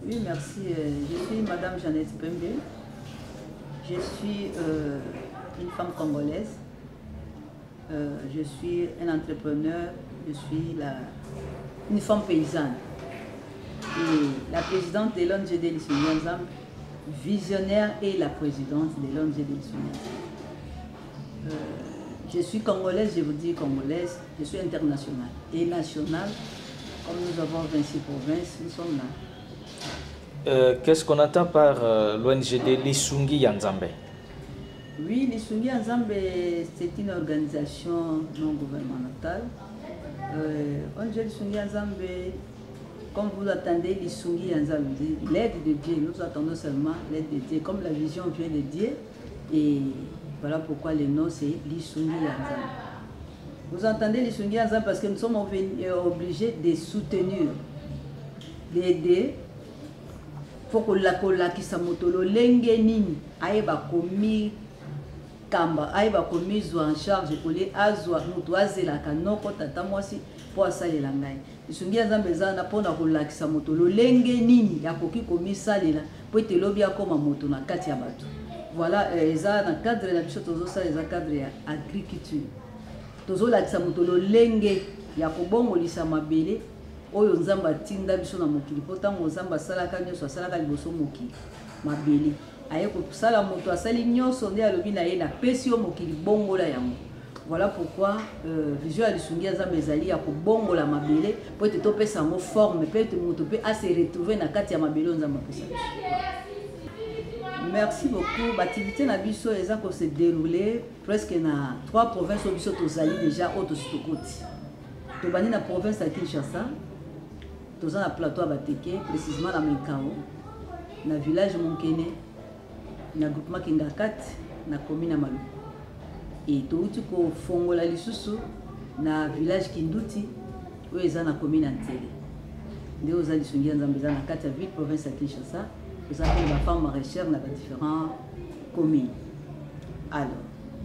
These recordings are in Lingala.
Oui, merci. Je suis Madame Jeannette Pembe. Je suis une femme congolaise. Je suis un entrepreneur. Je suis une femme paysanne. Et la présidente de l'ONG de Lisungi Nzambe, visionnaire et la présidente de l'ONG de Lisungi Nzambe. Je suis congolaise, je vous dis congolaise, je suis internationale et nationale. Comme nous avons 26 provinces, nous sommes là. Qu'est-ce qu'on entend par l'ONG de Lisungi ya Nzambe? Oui, Lisungi ya Nzambe, c'est une organisation non gouvernementale. ONG Lisungi ya Nzambe, comme vous attendez Lisungi ya Nzambe, l'aide de Dieu, nous attendons seulement l'aide de Dieu. Comme la vision vient de Dieu, et voilà pourquoi le nom c'est Lisungi ya Nzambe. Vous entendez Lisungi ya Nzambe parce que nous sommes obligés de soutenir, d'aider. Faut kolakisa moto lolenge nini ayeba komi kamba, ayeba komizwa en charge, kole azwa moto azelaka noko tata mwasi po asalela ngai. Lisungi ya Nzambe eza na mpona kolakisa moto lolenge nini akoki komisalela po ete lobi akoma moto na kati ya bato. Voilà, eza na cadre na biso tozosala, eza cadre ya agriculture. Tozolakisa moto lolenge ya kobongolisa mabele oyo Nzambe atinda biso na mokili, po ntango Nzambe asalaka nyonso, asalaka liboso mokili, mabele. Aye kosala moto, asali nyonso nde alobi na ye, napesi yo mokili, bongola yango. Voilà pourquoi vision ya Lisungi ya Nzambe ezali ya kobongola mabele po ete topesa yango forme, po ete moto mpe a se retrouver na kati ya mabele oyo Nzambe apesa biso. Merci beaucoup. L'activité na biso eza ko se dérouler presque na 3 provinces oyo biso tozali déjà oyo tosi tokoti. Tobandi na province ya Kinshasa, toza na plateau ya Bateke, précisément na Menkao, na village Monkene, na groupement Kingakat, na commune ya Maluku. Et touti kofongola lisusu na village Kinduti oyo eza na commune ya Nsele. Nde oza Lisungi ya Nzambe eza na kati ya ville province ya Kinshasa, toza mpe ba femmes maraîchères na ba différentes communes. Alors,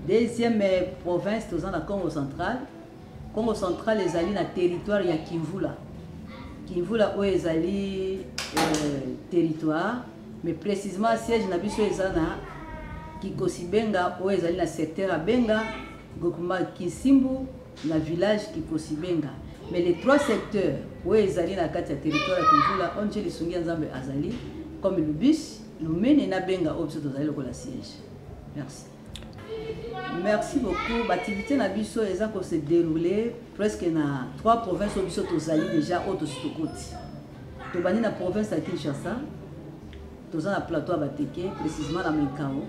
deuxième province toza na Congo central. Congo central ezali na territoire ya Kimvula. Kimvula oyo ezali territoire, mais précisément siège na biso eza na Kikosibenga oyo ezali na secteur ya Benga, groupement Kisimbu na village Kikosibenga. Mais les 3 secteurs oyo ezali na kati ya territoire ya Kimvula, ONG Lisungi ya Nzambe azali comme Lubis, Lumene na Benga oyo biso tozali lokola siège. Merci. Merci beaucoup. L'activité na biso eza ko se dérouler presque na 3 provinces oyo biso tozali déjà oyo tosi tokoti. Tobandi na province ya Kinshasa, toza na plateau ya Bateke, précisément na Menkao,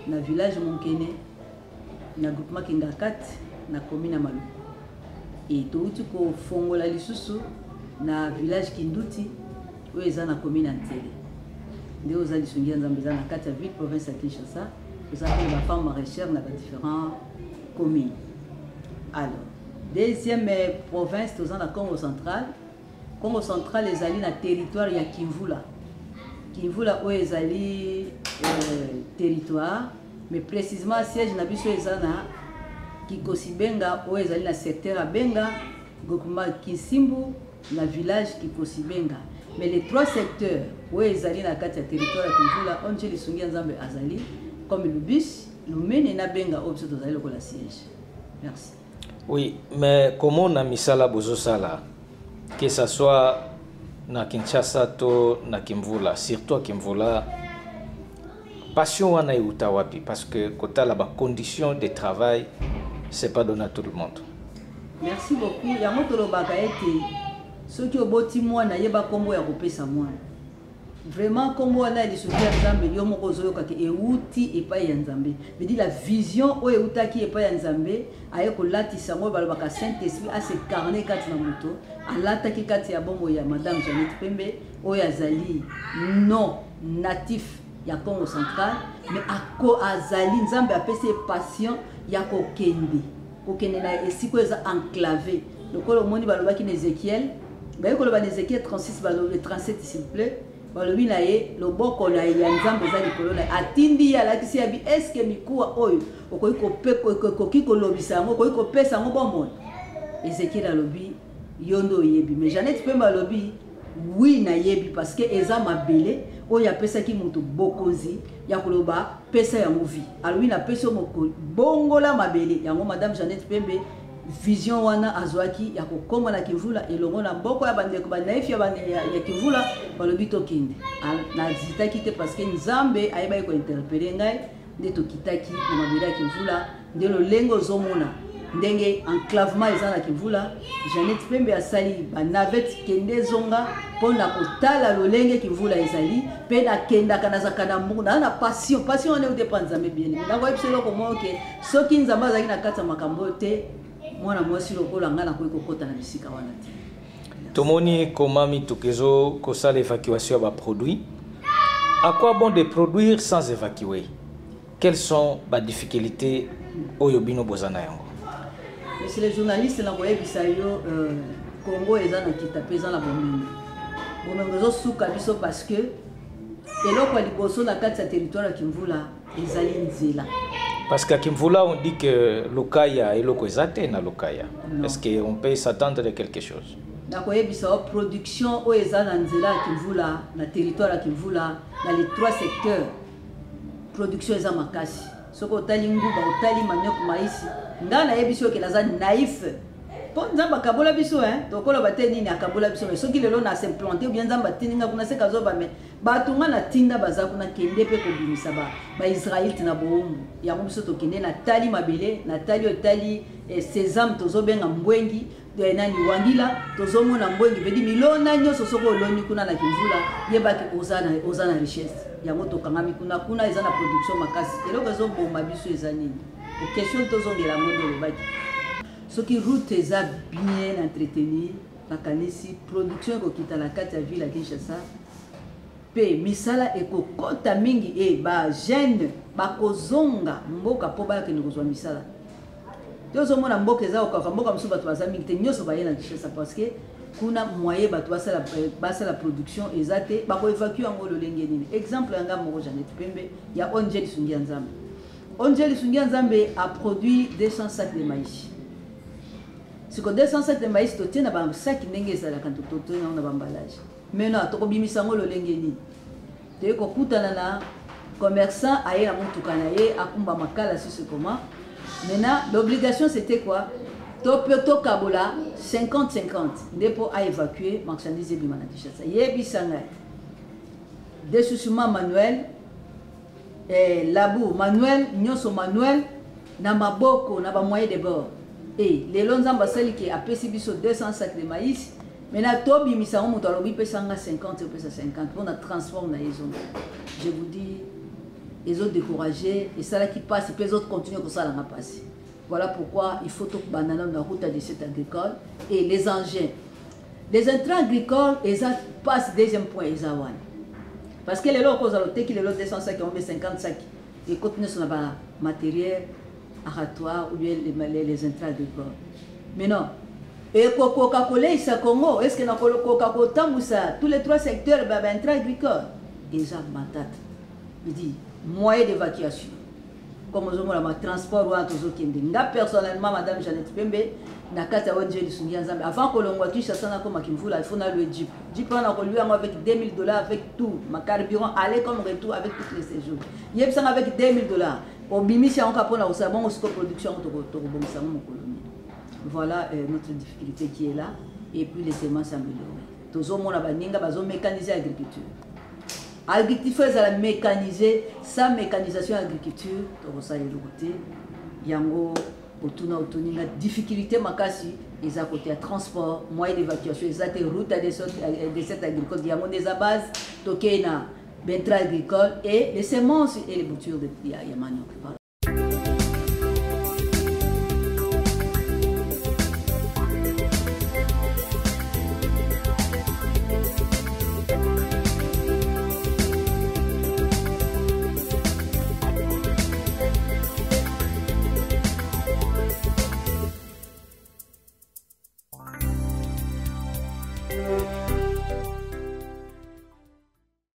na village Monkene, na groupement Kingakat, na commune ya Maluku. Et touti kofongola lisusu na village Kinduti oyo eza na commune ya Nsele. Nde oza Lisungi ya Nzambe eza na kati ya ville province ya Kinshasa, toza mpe ba femmes maraîchères na ba différentes communes. Alors, deuxième province toza na Congo central. Congo central ezali na territoire ya Kimvula. Kimvula oyo ezali territoire, mais précisément siège na biso eza na Kikosibenga oyo ezali na secteur ya Benga, groupement Kisimbu na village Kikosibenga. Mais les 3 secteurs oyo ezali na kati ya territoire ya Kimvula, ONG Lisungi ya Nzambe azali comme Lubis, Lumene na Benga oyo biso tozali lokola siège. Merci. Oui, mais comment na misala bozosala, que ça soit na Kinshasa to na Kimvula, surtout à Kimvula, passion wana euta wapi? Parce que kotala ba conditions de travail, c'est pas donné à tout le monde. Merci beaucoup. Yango tolobaka ete soki oboti mwana yeba kombo ya kopesa mwana. Vraiment kombo wana ya Lisungi ya Nzambe yo moko ozoyoka ke euti epai ya Nzambe. Veut dire la vision oyo eutaki epai ya Nzambe aye kolatisa yango, balobaka Saint-Esprit a s'incarner kati na moto, alataki kati ya bomoi ya Madame Jeannette Pembe oyo azali non natif ya Congo central, mais ako azali Nzambe apesi ye passion ya kokende kokende na esika oyo eza enclavé. Lokola omoni balobaki na Ezekiel, baye koloba na Ezekiel 36, balobi 37 s'il vous plaît, balobi na ye loboko na ye ya Nzambe eza likolo na ye, atindi ye alakisi ye abi est-ce que mikuwa oyo okoki koki kolobisa yango, okoki kopesa yango bomoi? Ezekiel alobi yo nde oyebi. Mais Jeannette Pembe alobi Oui, nayebi, parce que eza mabele oyo apesaki moto bokonzi ya koloba pesa yango vie. Alobi napesi yo bongola mabele yango. Madame Jeannette Pembe, vision wana azwaki ya kokóma na Kimvula elongo na mboko ya bandeko banaïfs ya Kimvula, balobi tokende. Nazitaki te, parce que Nzambe ayebaki kointerpeller ngai. Nde tokitaki na mabele ya Kimvula, nde lolenge ozomona ndenge enclavement eza na Kimvula. Jeannette Pembe asali banavette kende ezonga mpona kotala lolenge Kimvula ezali. Mpe nakendaka, nazalaka na mbongo, naza na passion. Passion wana euti epa Nzambe. Bien, nakoyebisa eloko moko ke soki Nzambe azalaki na kati ya makambo oyo te, mwana mwasi lokola ngai nakoki kokɔta na bisika wana te. Tomoni koma mituka ezokosala évacuation ya baproduit. À quoi bon de produire sans évacuer? Quelles sont badifficultés oyo bino boza na yango? Monsieur le journaliste, nakoyebisa yo, Congo eza na kita mpe eza na bomengo. Bomengo ezosuka biso, parce que eloko ya liboso na kati ya territoire ya Kimvula ezali nzela. Parce qu'à Kimvula, on dit que lokaya, eloko eza te na lokaya. Est ce que on peut s'attendre de quelque chose? Nakoyebisa yo, production oyo eza na nzela ya Kimvula, na territoire ya Kimvula, na les trois secteurs, production eza makasi. Soki otali nguba, otali manioc, maïs, ngai nayebi soki naza naïf, mpo Nzambe akabola biso, tokoloba te nini akabola biso. Mais soki lelo na s'implanter ou bien Nzambe atindi nga kuna, seka azoba me bato nga natinda baza kuna, kende mpe kobimisa baisraélite na bowumbu. Yango biso tokende, natali mabele, natali oyo etali sésame, tozobenga mbwengi, nani, wangila, tozomona mbwengi vedi milona nyonso. Soki oloni kuna na Kimvula, yebaki oza na richesse. Yango tokangami kuna. Kuna eza na production makasi. Eloko ezoboma biso eza nini? Question tozongela yango nde olobaki, soki route eza bien entretenu, nakanisi production ekokita na kati ya ville ya Kinshasa mpe misala ekokɔta mingi e bajeune bakozonga mboka mpo bayakende kozwa misala te. Ozomona mboka eza kokaka, mboka mosusu bato baza mingi te, nyonso baye na Kinshasa, parce que kuna moyen bato basala production eza te. Bakoévacuer yango lolenge nini? Exemple ya nga moko, Jeannette Pembe ya ONG Lisungi ya Nzambe. ONG Lisungi ya Nzambe aproduit 200 sacs de maïs. Siko 200 sacs de maïs, totie na basaki ndenge ezalaka, totie yango na baemballage. Maintenant tokobimisa yango lolenge nini? Toye kokutana na commerçant, aye na motuka na ye, akumba makala susu. Comment maintenant? L'obligation, c'était quoi? To mpe tokabola 50-50 nde mpo aévacuer marchandise ebima na Kinshasa. Yebisa ngai, dessouchement manuel, labour manuel, nyonso manuel, na maboko, na bamoyen de bord. E lelo Nzambe asaliki, apesi biso 200 sacs de maïs. Maintenant tobimisa yango, moto alobi pesanga 50, opesa 50 mpona transport na ye ezonga. Je vous dis, ezodécourager, esalaki mpasi mpe ezocontinue kosalanga mpasi. Voilà pourquoi il faut tobanda nano na route à desserte agricole et les engins, les intrants agricoles eza mpasi. Deuxième point eza wana, parce que lelo okozala oteki lelo 200 sacs, ombe 50 sacs ekoti nyonso na bamatériel aratoire ou bien les intrants agricoles. Maintenant ekokoka koleisa Congo? Est ce que nakokoka kotambwisa tous les trois secteurs baintrants agricole? Eza matata. Idi moyen d'évacuation, comme ozomona matransport wana tozokende. Nga personnellement, madame Jeannette Pembe, na kati ya ONG Lisungi ya Nzambe, avant kolongwa Kinshasa nakoma Kimvula, il faut nalouer jeep. Jeep wana kolouer yango avec 2000 $, avec tout ma carburant, aller comme retour, avec toutes les séjours. Yebisanga, avec 2000 $, obimisi yango kaka mpona kosala bongo. Siko production yango tokobongisa yango mokolo nini? Voilà notre difficulté qui est là. Et puis les semences améliorées, tozomona baninga bazomécaniser agriculture. Agriculture ezala mécanisé. Sans mécanisation ya agriculture, tokosala eloko te. Yango otuna, otuni nga, difficulté makasi eza côté ya transport, moyen d'évacuation eza te, route à desserte agricole, yango nde eza base. Tokei na baintrant agricole et les semences et les boutures ya manioc. Voilà.